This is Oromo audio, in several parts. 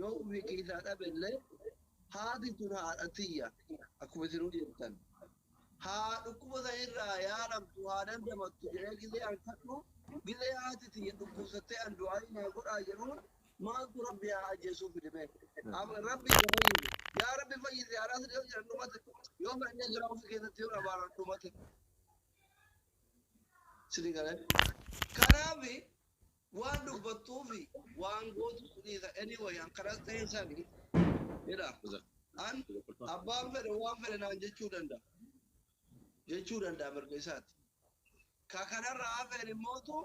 Yoo ofii kiisaa dhabe illee, haati tun haadha tiyya akkuma isinuu jettan. Haa dhukkuba san irraa yaalamtu, haa dandamattu jedhee gizee an kadhu, gizee haati tiyya dhukkubsattee an du'aayii naa godhaa jedhuun, maaltu Rabbi haa ajjeesuu fide mee? Rabbi isa fayyise. Yaa Rabbi fayyise, haadhaas yoo jedhan dhumate. Yoo fedhanii garaa ofii keessatti yoo abaaran dhumate. Sini galee. Kanaaf waan dubbattuufi waan gootu dhiisa. Anyway, an kanas ta'e sani jedha. An abbaan fedhe waan fedhe naan jechuu danda'a. Jechuu danda'a, mirga isaati. Ka kanarraa hafeen immootu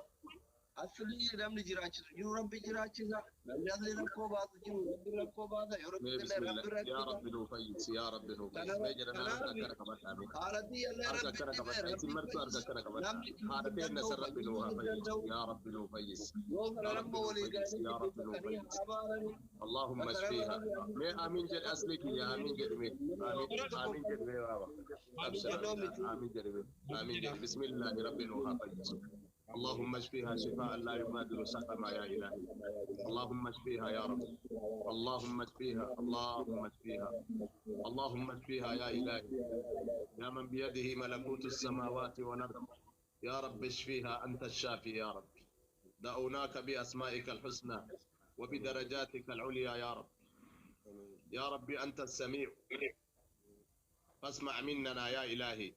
aslii namni jiraachisu jiru Rabbi jiraachisa. Namni aslii rakkoo baasu jiru Rabbi rakkoo baasa. Yoo Mee rakkise bismillah. Rabbi Yaa rakkisa. Rabbi nuu fayyisi, yaa Rabbi nuu fayyisi. Mee jedhan harka akkana qabadhaa mee. Haadha tiyyallee Harka Rabbi akkana dhibee qabadhaa. Isin Rabbi martuu harka fayyisa. akkana qabadhaa. Namni Haadha dhibuu hin teenna danda'u, san Rabbi nuu fayyisuu haa hin fayyisu. danda'u. Yaa Rabbi nuu fayyisi. Yoo Yaa kana Rabbi nama nuu walii fayyisi. galanii Yaa Rabbi nuu jibbisanii fayyisi. abaaranii. اللهم اشفيها. Mee amiin jedhe asli kiyya, amiin jedhe mee. Amiin, amiin jedhe mee baaba. أبشر. Amiin jedhe mee. Amiin jedhe. بسم الله, Rabbi nuu haa fayyisu. اللهم اشفيها شفاء لا يغادر سقما يا إلهي. اللهم اشفيها يا رب. اللهم اشفيها، اللهم اشفيها، اللهم اشفيها يا إلهي. يا من بيده ملكوت السماوات والأرض، يا رب اشفيها، أنت الشافي يا رب. دعوناك بأسمائك الحسنى وبدرجاتك العليا يا رب. يا رب أنت السميع، فاسمع مننا يا إلهي.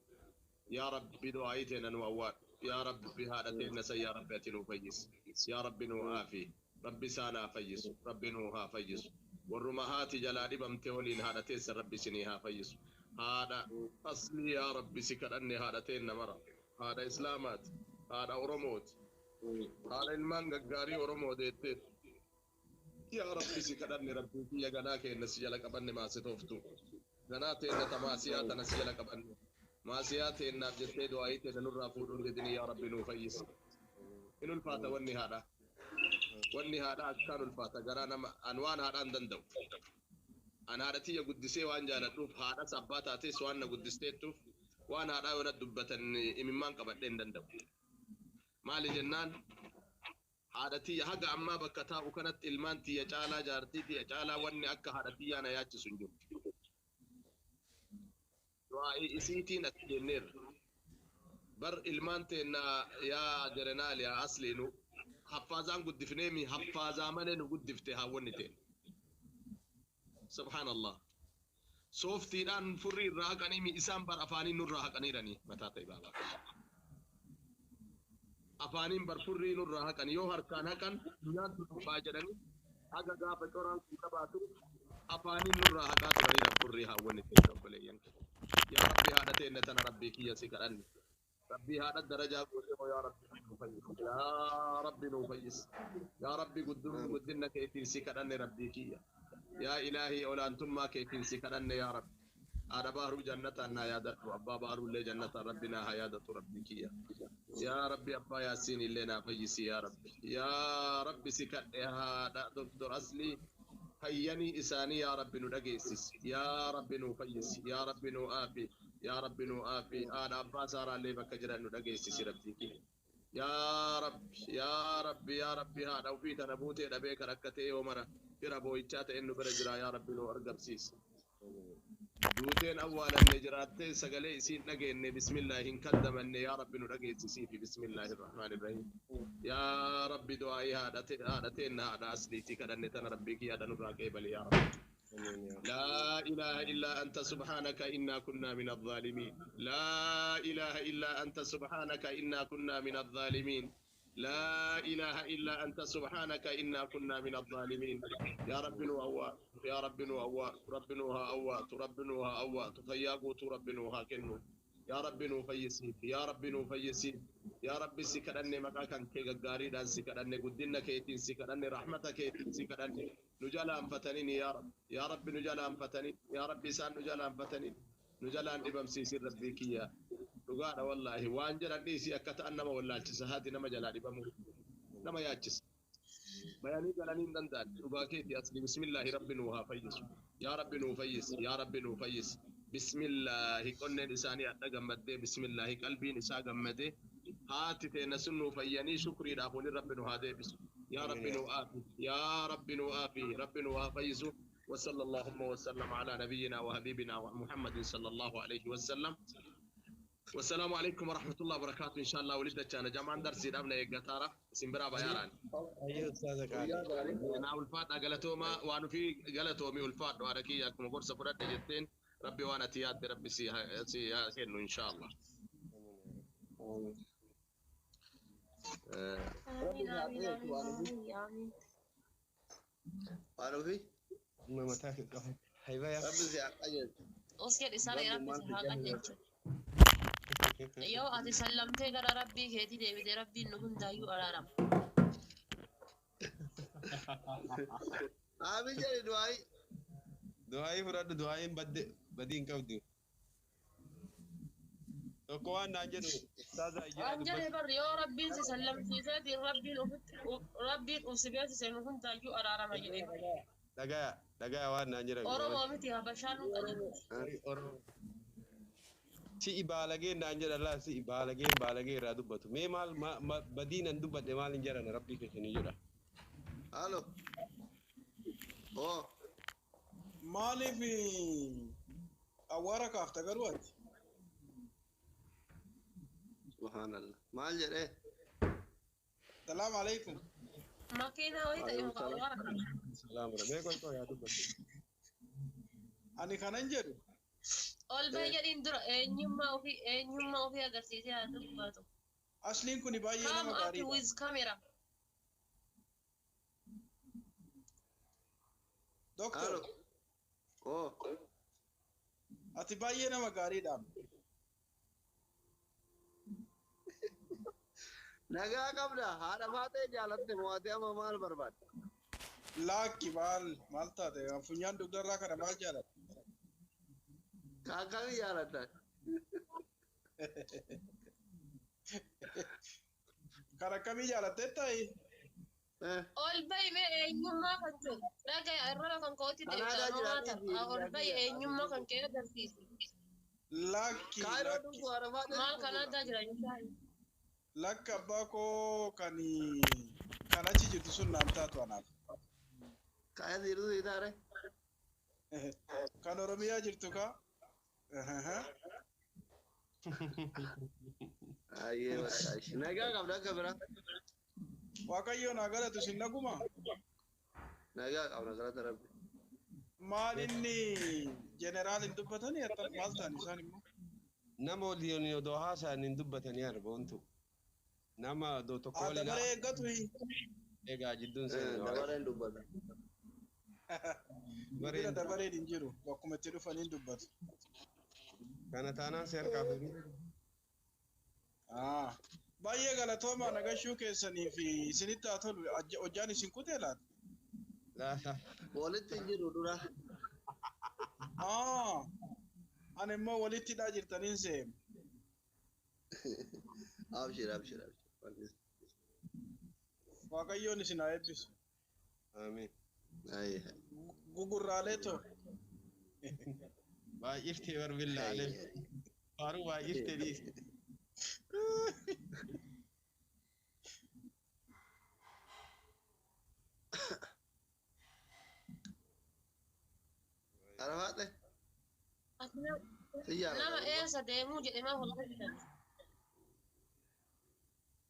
يا رب بدعائتنا نووات، يا رب بهادتنا سي، يا رب أتنو fayyis، يا رب نو آفي، ربي سانا fayyis، ربي نوها fayyis. Warruma haati jalaa dhibamte waliin haadha teessa Rabbi isinii haa fayyisu. Haadha aslii, yaa Rabbi si kadhanne, haadha teenna mara, haadha Islaamaati, haadha Oromooti, haadha ilmaan gaggaarii Oromoo deetteet. Yaa Rabbi si kadhanne, Rabbii kiyya, ganaa keenna si jala qabanne, maasitooftu ganaa teenna ta maasiyaa tana si jala qabanne, maasiyaa teennaaf jettee du'aayii teenna nurraa fuudhuun didini. Yaa Rabbi nuu fayyisi. In ulfaata wanni haadha, wanni haadha akkaan ulfaata garaa nama. An waan haadhaan danda'u, an haadha tiyya guddisee waan jaaladhuuf, haadhas abbaa taates waan na guddisteettuuf, waan haadhaa yoo na dubbatan imimmaan qabadhee hin danda'u. Maali jennaan, haadha tiyya haga ammaa bakka taa'u kanatti ilmaan tiyya caalaa, jaartii tiyya caalaa wanni akka haadha tiyyaa na yaachisu hin jiru. Du'aa'ii isiitiin as jenneerra. Bar ilmaan teenna, yaa jerenaal, yaa aslii, nu haffaazaan guddifneemi, haffaazaa malee nu guddifte haawwanni teen. Subhaanallah. Sooftiidhaan furrii irraa haqanii, isaan bar afaaniin nurraa haqaniiranii mataa ta'e baabaa. Afaaniin bar furrii nurraa haqan. Yoo harkaan haqan nyaantu dhufaa jedhanii, haga gaafa coraan kun qabaatu afaaniin nurraa haqaa turaniidha furrii haawwanni teen, obboleeyyan. Yaa Rabbi, haadha teenna tana Rabbii kiyya si kadhanne. Rabbii haadha darajaa gootee moo, yaa Rabbi nuu fayyisi. Yaa Rabbi nuu fayyisi. Yaa Rabbi, guddinna keetiin si kadhanne, Rabbii kiyya. Yaa Ilaahii, olaantummaa keetiin si kadhanne, yaa Rabbi. Haadha Baharuu jannataan naa yaadadhu. Abbaa Baharuu illee jannataan Rabbi naa haa yaadatu, Rabbii kiyya. Yaa Rabbi, abbaa Yaasiin illee naa fayyisi, yaa Rabbi. Yaa Rabbi si kadhe, haadha Doktor Aslii fayyanii isaanii yaa Rabbi nu dhageessisi. Yaa Rabbi nuu fayyisi. Yaa Rabbi nuu aafi. Yaa Rabbi nuu aafi. Haadha abbaa Saaraallee bakka jiran nu dhageessisi, Rabbii kiyya. Yaa Rabbi, yaa Rabbi, yaa Rabbi, haadha ofii tana buutee dhabee kan akka ta'e yoo mara fira boo'ichaa ta'een nu bira jira, yaa Rabbi nuu argamsiisi. Duuteen awwaalamne, jiraattee sagalee isiin dhageenne, bismillah hin kaddamanne, yaa Rabbi nu dhageessisiifi. بسم الله الرحمن الرحيم. Yaa Rabbi, du'aa'ii haadha teenna haadha asliitii kadhanne tana, Rabbii kiyya nurraa qeebali, yaa Rabbi. لا إله إلا أنت سبحانك إنا كنا من الظالمين. لا إله إلا أنت سبحانك إنا كنا من الظالمين. لا إله إلا أنت سبحانك إنا كنا من الظالمين. يا رب نوها، يا رب نوها، رب نوها أوات، رب نوها أوات، فياقوت رب نوها كنو. يا رب nuu fayyisi، يا رب nuu fayyisi. Yaa Rabbi si kadhanne, maqaa kan kee gaggaariidhaan si kadhanne, guddina keetiin si kadhanne, rahmata keetiin si kadhanne, nu jalaanfataniin, yaa Rabbi, yaa Rabbi nu jalaanfataniin, yaa Rabbi isaan nu jalaanfataniin, nu jalaan dhibamsiisin, Rabbii kiyya. Dhugaadha, wallaahi, waan jedhan dhiisii, akka ta'an nama wallaalchisa. Haati nama jalaa dhibamu nama yaachisa. Bayanii galanii hin danda'an. Dhugaa keetii asli. Bismillaahi, Rabbi nuu haa fayyisu. Yaa Rabbi nuu fayyisi, yaa Rabbi nuu fayyisi. Bismillaahi, qonneen isaanii adda gammaddee, bismillaahi, qalbiin isaa gammadee, haati teenna sun nuu fayyanii shukriidhaaf waliin Rabbi nu haa deebisu. Yaa Rabbi nu aafi, yaa Rabbi nu aafi, Rabbi nu haa fayyisu. وصلى اللهم وسلم على نبينا وحبيبنا محمد صلى الله عليه وسلم. والسلام عليكم ورحمة الله وبركاته. إن شاء الله ولدت أنا جمعان درسي دابنا يقتارة سنبرا بياران. Ayyee ustaaza qaalii. أنا ulfaadha galatooma waan ofii galatoomi ulfaadhu haadha kiyya akkuma gorsa fudhadhe jetteen rabbi waan ati yaadde rabbi si haa kennu insha Allah. Amiin, amiin, amiin, amiin, amiin. Waan ofii Amma mataa kee qabu. Hayba yaa. Rabbi si haa qajeelchu. Os jedhi saree rabbi si haa qajeelchu. Yoo ati sallamtee gara rabbii keetii deebite rabbiin nu hundaayyuu araarama. Aamin jedhi du'aayi. Du'aayii fudhadhu du'aayiin badde badii hin qabdu. Tokko waan naan jedhu ustaaza ayyaana Waan jedhe dubbatu. barri yoo rabbiin si sallamsiiseetiin rabbiin ofitti rabbiin uf si beeksise nu hundaayyuu araarama jedhe. Dhagaya dhagaya waan naan jedhan. Oromoo miti Habashaan nu qajeelchu. Oromoo. Si'i baalageen naan jedhan laa si'i baalageen baalagee irraa dubbatu. Mee maal badii nan dubbadhe maal hin jedhan rabbii keessanii jedha. Halo. Oo. Maaliif awwaara kaafta garuu ati? Subhaanallah. Maal jedhee? Salaam alaikum. Makiinaa wayii ta'e muka awwaara kana. Salaam mee qoy qoy yaa dubbatu. Ani kanan jedhu Ol bahi jedhiin dura eenyummaa ofii agarsiisee haa dubbatu. Asliin kun baay'ee Come nama up gaariidha. with camera. Doctor, Halo. Oo. ati baay'ee nama gaariidha. Nagaa qabda. Haadha faatee jaalatte mo'atee amma maal barbaadda? Laakki maal maal taate funyaan dugdarraa kana maal jaalatta? Akkamii jaalatta? Kan akkamii jaalattee ta'i? Ol bahi mee eenyummaa kan kee dhagaya irra kan kootti Kanaadaa deebi'a maata. jiraatee Ol bahi eenyummaa kan kee agarsiisi. Lakki Kaayiroo lakki dhuftu haadha faatee Maal Kanaadaa jira jechuudha. Lakki abbaa koo kan achi jirtu sun naan taatu anaaf. Kaaya siiru siitaare. Kan Oromiyaa jirtu kaa? Ayyee bakka ishee. Nagaa qabda akka biraa. Waaqayyo naa galatu isin naguma. Nagaa qabna galata rabbi. Maal inni jeneraal hin dubbatanii attam maal ta'an isaan immoo? Nama waliin odoo haasa'an hin dubbatanii arboontu. Nama odoo tokko Haa waliin dabaree eeggatu. Egaa jidduun seenu. Dabareen dubbata. Bira dabareen hin jiru bakkuma itti dhufaniin dubbatu. Kana taanaan si harkaa fuudhu. Ah, baay'ee galatooma nagashuu keessanii fi isinitti haa tolu hojjaan isin kutee laata? Laata. Walitti hin jiru dura. Ah, ani immoo walitti hidhaa jirtaniin se'e. Abshir abshir abshir. Waaqayyoon isin haa eebbisu. Amiin. Ayyee. Gugurraalee too. Baay'iftee barbillaalee. Faaruu baay'iftee dhiiste. Arafaate. Ati Si nama jaalata. Eessa deemuu jedhe maa hola bitan.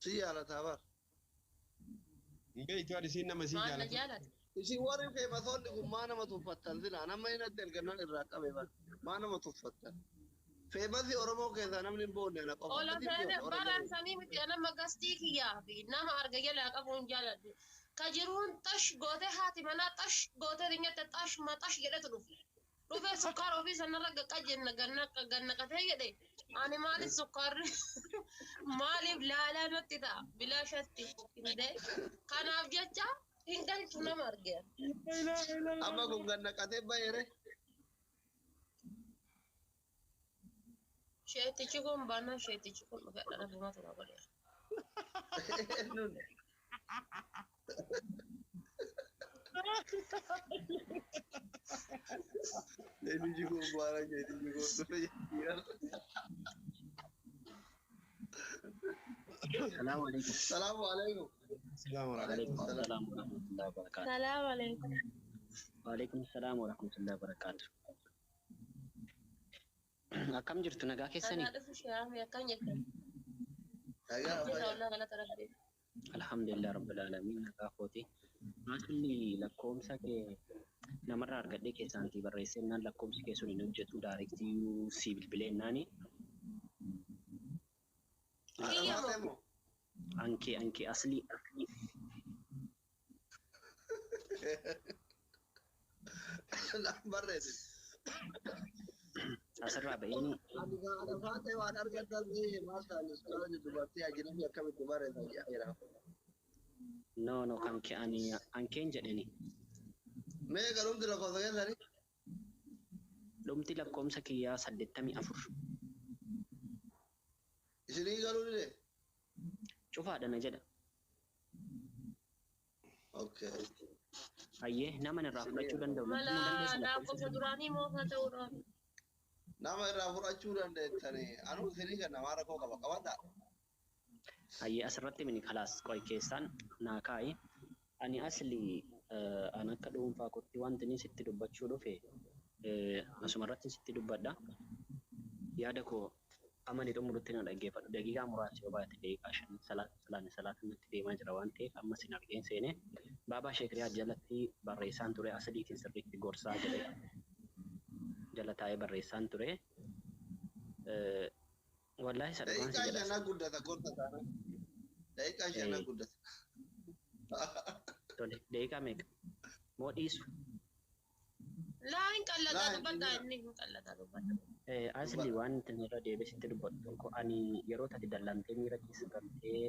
Si jaalata bar. Hin beektu ani isiin nama isii Maal na jaalatu. jaalate? Isin warri feematoonni kun maa nama tuffattan silaa nama inni natti ergannaan irraa qabe bar. Maa nama tuffattan. Feemasi Oromoo keessaa namni hin boonne ana qofa. Ola Ati seene boona, warra baraan sanii miti nama gastii kiyyaa fi nama arga jalaa qabuun jaaladhu. Ka jiruun xash gootee haati manaa xash gootee rinyatte xash maxash jedhetu dhufe. Dhufee sukkaara ofii sanarra qaqqajenna gannaqatee jedhe. Ani maaliif sukkaarri maaliif laalaa natti ta'a bilaashatti hindee. Kanaaf jecha hin galchu nama arge. Amma kun gannaqatee baheere. Sheetichi kun baanaan sheetichi kun dhufee dhala bumatu na godhe. Nun. Sheetichi kun baanaan sheetichi kun dhufe jechuudha. Salaamu alaikum. Salaamu alaikum. Salaam Waalaikum alaikum. salaam. Salaam warahmatullahi wabarakatuh. Salaam alaikum. Waalaikum salaam warahmatullahi wabarakatuh. Akkam jirtu nagaa keessanii? Anaa dhufu shi'aami akkam jirta? Nagaa Jirra fayyaa. wallah galata rabbi. Alhamdulillah rabbil alamin nagaa kooti. Asli lakkoomsa kee namarraa argadhee keessaantii barreessennaan lakkoomsi kee sun hin hojjetu daarektii si bilbileennaani. Kiyya Haadha moo? moo? Ankee asli Naan barreesse. asirraa ba'eeni Ani haadha faatee waan argattan ta'e maal ta'an ustaaza dubartii ajnabii akkamitti barreessan jedheera. no no kan kee ani ankeen jedheni. Mee garumti lakkoofsa keessanii? Dhumti lakkoomsa kiyyaa 84 Isinii galuu dide? Cufaadha na jedha. Okay. Ayyee nama irraa fudhachuu danda'u natti Mala himuu dandeessu lakkoomsa lakkoofsa sana? duraanii moo haa ta'uudha? Nama irraa fudhachuu dandeettanii anuu isinii kan namaa rakkoo qaba qabadhaa. Ayyee asirratti mini kalaas qoy keessaan naa kaa'i. Ani asli an akka dhuunfaa kootti wanti inni sitti dubbachuu dhufe asumarratti sitti dubbadha. Yaada koo amani xumurutti na dhaggeeffadhu. Daqiiqaa muraasa yoo baate daqiiqaa 5 salaata salaata natti deemaa jira waan ta'eef amma sin argeen seene. Baabaa Sheekriyaa jalatti barreessaan ture asliitiin sirriitti gorsaa jedhe jala taa'ee barreessaan ture. Wallaahi isa dhugaan si Daqiiqaa jedha. shanaa guddata gorsa taana. Daqiiqaa shanaa guddata. Tole daqiiqaa meeqa? Moo dhiisu? Laa hin qallataa Laa hin dubbadhaa dhiisina. inni hin qallataa dubbadha. Asli Dubbadha. waan itti irra deebi'ee sitti dubbadhu tokko ani yeroo tati dallantee miira keessa galtee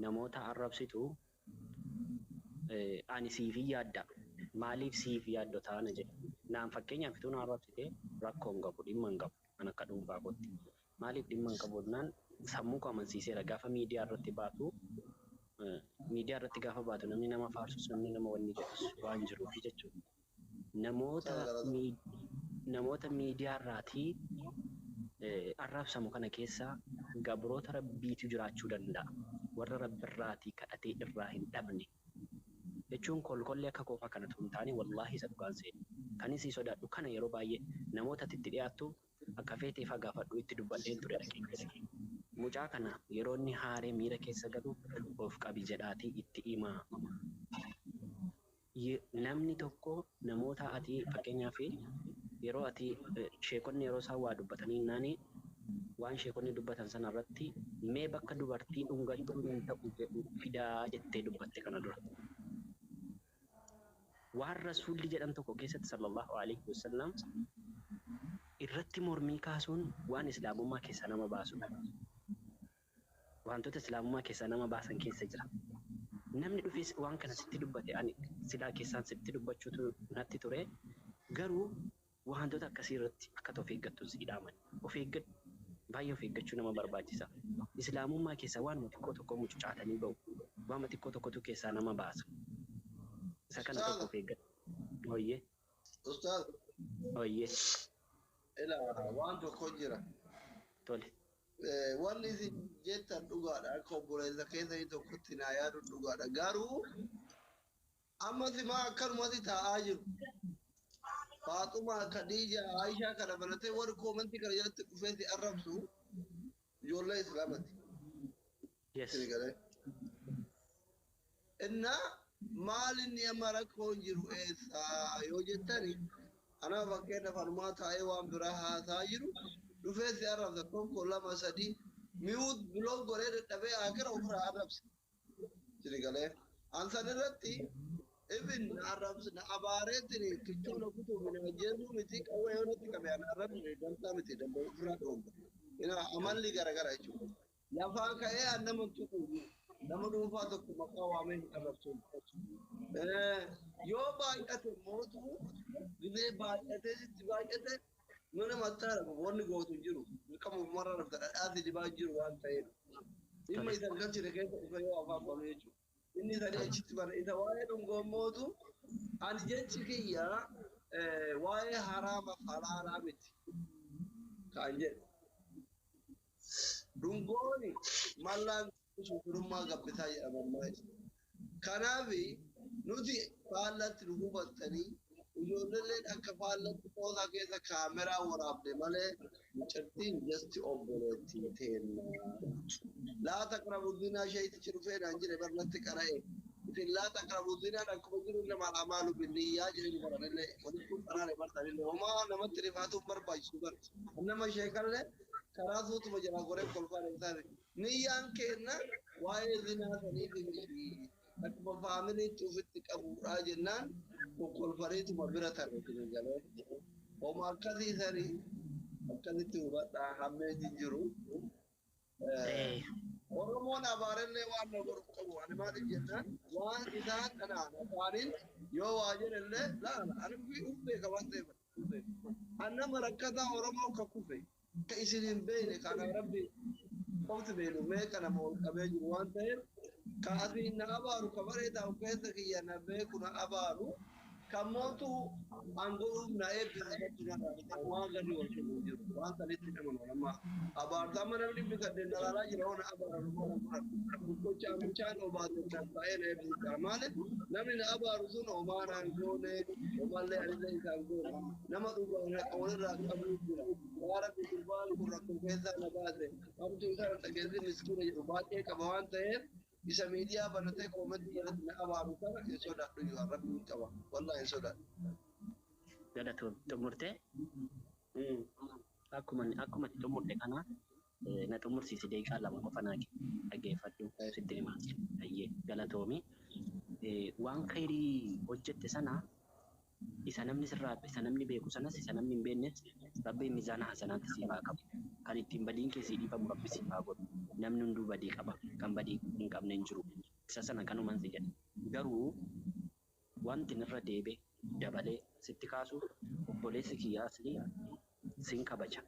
namoota arrabsitu ani siif hin yaadda. Maaliif siif yaaddo taana jedhe. Naan fakkeenyaaf utuu na arrabsite rakkoo hin qabu dhimma hin qabu an akka dhuunfaa kootti. Maaliif dhimma hin qabu jennaan sammuu koo amansiiseera gaafa miidiyaa irratti baatu miidiyaa irratti gaafa baatu namni nama faarsus namni nama wanni jedhus waan jiruufi jechuudha. Namoota Sana galata. namoota miidiyaa irraatii arrabsamu kana keessa gabroota rabbiitu jiraachuu danda'a. Warra rabbirraatii kadhatee irraa hin dhabne. Jechuun kolkollee akka koofaa kanatu hin taane wallaahi isa dhugaan seenu. Kan isii sodaadhu kana yeroo baay'ee namoota itti dhiyaattu akka feeteef gaafadhu itti dubbadheen ture dhaqee. Mucaa kana yeroo inni haaree miira keessa galu of qabi jedhaatii itti himaa. Namni tokko namoota ati fakkeenyaaf yeroo ati sheekonni yeroo isaan waa dubbatanii naani waan sheekonni dubbatan sana irratti mee bakka dubartii dhungachuu hin ta'u jedhu fidaa jettee dubbatte kana dura. Waan rasuulli jedhan tokko keessatti sallallahu alaihi wasallam irratti mormii kaasuun waan islaamummaa keessaa nama baasudha. Wantoota islaamummaa keessaa nama baasan keessa jira. Namni dhufes waan kana sitti dubbate ani silaa keessaan sitti dubbachuutu natti ture. Garuu wantoota akkasii irratti akka of eeggattu si dhaaman. Of eeggadhu. Baay'ee of eeggachuu nama barbaachisa. Islaamummaa keessaa waanuma xiqqoo tokko mucucaatanii bahu. Waanuma xiqqoo tokkotu keessaa nama baasa. Isa kana tokko Ustaaza. of eeggadhu. Hoyyee. Ustaaza. Hoyyee. Ilaa waan tokko jira. Tole. Wanni isin jettan dhugaadha. Akka obboleessa keessanii tokkotti naa yaadu dhugaadha. Garuu amma simaa akkanumatti taa'aa jiru. Faaxumaa, Khadiija, Aishaa kana baratee warri koomentii kana jalatti dhufee si arrabsu ijoollee Islaamati. Yes. Isin galee. Innaa maal inni amma rakkoon jiru eessaa yoo jettani ana fakkeenyaaf anumaa taa'ee waan biraa haasaa jiru dhufee si arrabsa tokko lama sadii mute block godhee dadhabee akira ofirraa arrabsa. Isin galee. An san irratti ibin na arrabsa na abaareetiin kichuu na kutuu na ajjeesuu miti qawwee yoo natti qabe ana arrabsine dantaa miti danda'u ofirraa dhoowwa. Ina amalli garagara jechuudha. Lafaa ka'ee an nama tuqu nama dhuunfaa tokko maqaa waamee hin arrabsu. Yoo baay'ate mootu gizee baay'atee sitti baay'ate mana mattaara wanni gootu hin jiru. Dirqama ufumarraa dhufta dhadhaasi dibaa jiru waan ta'eef. Dhimma Tole. isa galchine keessa dhufe yoo afaan banu jechuudha. Inni sanii achitti bara isa waa'ee dhungoon mootu ani jechi kiyya waa'ee haraama halaalaa miti kan jedhu. Dhungooni mallaan Suurummaa gabbisaa jedhama ammaa. Kanaaf nuti faallatti nu hubattanii ijoolleen akka faallatti qoosaa keessa kaameraa waraabde malee mucattiin jasti obboleettii teenna. Laa taqrabu zinaa sheeytichi dhufee naan jedhe barnatti qara'e. Isin laa taqrabu zinaan akkuma jiru innamal a'maalu binniyyaa jedhanii baranillee walitti qaraare bartanillee homaa namatti rifaatuun barbaachisu bara. Nama sheekallee karaa suutuma jalaa goree kolfaan isaani. Niyyaan keenna waa'ee zinaa saniif miti. Akkuma faamiliitti ofitti qabuudhaa jennaan kokkolfaniituma bira tarre galee. Homa akkasii sanii akkasitti hubadhaa hammee jijjiru. Oromoon abaarellee waan na godhu qabu ani maaliif jennaan waan isaan kanaan afaaniin yoo waa jedhellee laala ani uf beeka waan ta'eef an nama rakkataa Oromoo ka kufe ka isin hin beekne kana rabbi qofti beenu meeqa nama ol qabee jiru waan ta'eef ka asiin na abaaru ka bareedaa keessa kiyya na beeku na abaaru kan mootu an godhuuf na eebbisa waan gadi wal kennu jiru waan sanitti namanu nama abaarta amma namni bisadde dalaalaa jira ona abaaru gochaa mucaan obaate kan ta'ee na eebbisa maaliif namni na abaaru sun homaa naan goone homallee anillee isaan goone nama dhugaan haqa walirraa qabuu jira yaa rabbi gurbaan kun rakkoo keessaa na baase hamtuu isaa dhageessi miskiina jedhu baay'ee qaba waan ta'eef isa miidiyaa banatee koomentii jalatti na abaaru kana hin sodaadhu iyyuu rabbiin qaba wallaahi hin sodaadhu. Galatoon xumurtee akkuma akkuma itti xumurte kana na xumursiisi daqiiqaa 2 qofa naa dhaggeeffadhu sitti hima. Ayyee galatoomi. Waan khayrii hojjette sana isa namni sirraa isa namni beeku sanas isa namni hin beeknes rabbiin mizaana hasanaatti siif haa qabu. Kan ittiin badiin kee sii dhiifamu rabbi siif haa godhu. Namni hunduu badii qaba. Kan badii hin qabne hin jiru. Isa sana kanuman si jedha. Garuu wanti irra deebe dabalee sitti kaasu obboleessi kiyya aslii sin kabaja.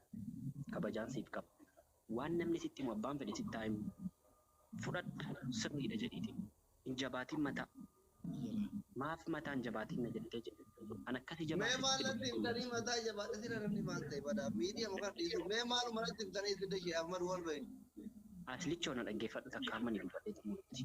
Kabajaan siif qaba. Waan namni sitti himu abbaan fedhe sitti haa himu. Fudhadhu sirriidha jedhiiti. Hin jabaatin mataa. Maaf mataa hin jabaatin na jettee jedhe. An akkasi Mee jabaatee maal sitti natti dubbatu. himtanii mataa jabaadhe sila namni maal ta'e badaa miidiyaa muka dhiisu mee maaluma natti himtanii isin dashee Ahmad wal bahin. Aslichoo na dhaggeeffadhu takka amma ni dubbadhee xumurutti.